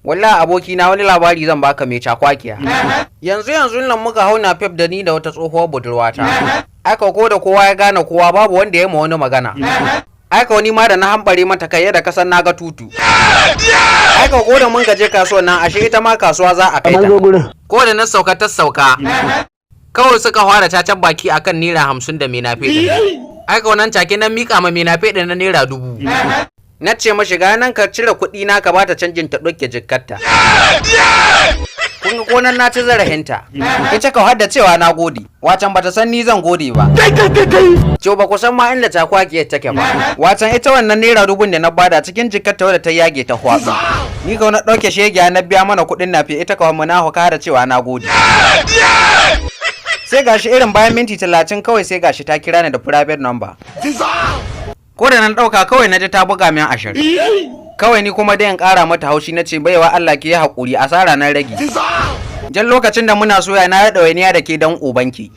Wallahi aboki na, wani labari zan baka mai cakwakiya. Yanzu yanzu nan muka hau napep da ni da wata tsohuwar budurwata. Aka ko da kowa ya gane kowa, babu wanda ya ma wani magana. Aika ni ma da na hambare mata kai yadda kasan na ga tutu. Aika ko da mun gaje kasuwan nan, ashe ita ma kasuwa za a kai An ta. zo gurin. Ko da na sauka ta sauka. Kawai suka fara cacan baki akan ₦50 da mai nafe ɗin. Aika wannan take na miƙa ma mai nafe ɗin na ₦1000. Na ce mashi, ga nan, ka cire kuɗi na ka bata canjin ta ɗauke jikkarta. Kun ga ko nan na ci zarafinta. Ita ka hadda cewa na gode. Wacan bata san ni zan gode ba. Ce ba ku san ma inda cakwakiyar take ba. Wacan ita wannan ₦1000n da na bada cikin jikkarta wadda ta yage ta hwatsa. Ni ka na ɗauke shegiya na biya mana kuɗin nafe, ita kawai munafuka da cewa na gode. Sai gashi irin bayan minti 30 kawai sai gashi ta kira ni da private number. Ko da nan ɗauka kawai na ji ta buga min 20. Kawai ni kuma dai in ƙara mata haushi na ce, "Baiwa Allah, ki yi haƙuri, asara na rage. Jan lokacin da muna soya na ya ɗawainiya da ke dan ubanki."